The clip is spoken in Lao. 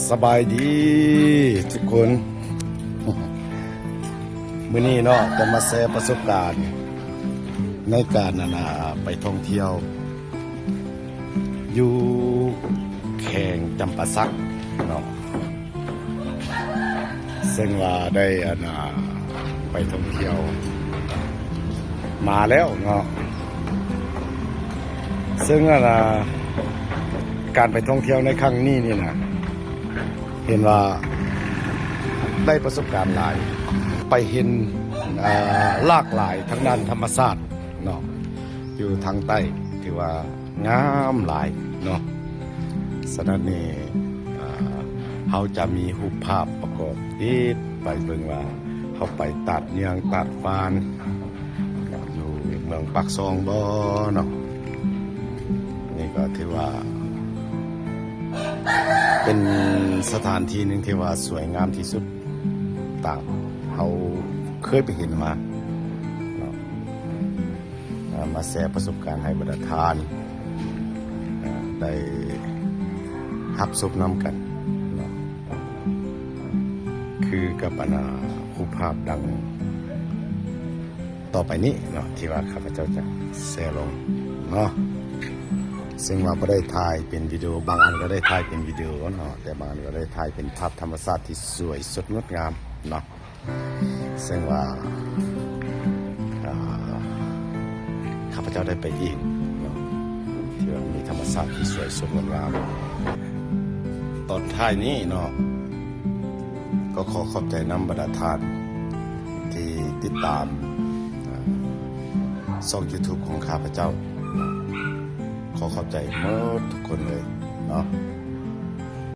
ສະບາຍດີທຸກຄົນ ມື້ນີ້ເນາະ ຈະມາແຊປະສົບການໃນການ ອັນນ່າ ໄປທ່ອງທ່ຽວຢູ່ແຂວງຈຳປາສັກເນາະ ເຊິ່ງວ່າໄດ້ ອັນນ່າ ໄປທ່ອງທ່ຽວມາແລ້ວເນາະ ເຊິ່ງ ອັນນ່າ ການໄປທ່ອງທ່ຽວໃນຄັ້ງນີ້ນີ້ນະ ເຫັນວ່າໄດ້ປະສົບການຫຼາຍ ໄປເຫັນ ເອີ ຫຼາກຫຼາຍທາງດ້ານທຳມະຊາດເນາະ ຢູ່ທາງໃຕ້ ຖືວ່າງາມຫຼາຍເນາະ. ສະນັ້ນນີ້ ເອີ ເຮົາຈະມີຮູບພາບປະກອບຕິດໄປເບິ່ງວ່າ ເຮົາໄປຕາດເຍືອງຕາດຟານ ຢູ່ເມືອງປາກຊ່ອງບໍ່ເນາະ. ນີ້ກໍຖືວ່າເປັນສະຖານທີ່ໜຶ່ງທີ່ວ່າສວຍງາມທີ່ສຸດ ຕາມເຮົາເຄີຍໄປເຫັນມາເນາະ. ມາແຊປະສົບການໃຫ້ບັນດາທ່ານ ໄດ້ຮັບຊົມນຳກັນເນາະ ຄືກັບ ອັນນ່າ ຮູບພາບດັ່ງ ຕໍ່ໄປນີ້ເນາະ ທີ່ວ່າຂ້າພະເຈົ້າຈະແຊລົງເນາະ ເຊິ່ງວ່າບໍ່ໄດ້ຖ່າຍເປັນວິດີໂອ ບາງອັນກໍໄດ້ຖ່າຍເປັນວິດີໂອເນາະ ແຕ່ບາງອັນກໍໄດ້ຖ່າຍເປັນພາບທຳມະຊາດທີ່ສວຍສົດງົດງາມເນາະ ເຊິ່ງວ່າ ອ່າ ຂ້າພະເຈົ້າໄດ້ໄປເອງເນາະ ທີ່ວ່າມີທຳມະຊາດທີ່ສວຍສົດງົດງາມ. ຕອນທ້າຍນີ້ເນາະ ກໍຂໍຂອບໃຈນຳບັນດາທ່ານທີ່ຕິດຕາມ ເອີ ຊ່ອງຢູທູບຂອງຂ້າພະເຈົ້າ. ຂໍຂອບໃຈໝົດທຸກຄົນເລີຍເນາະ.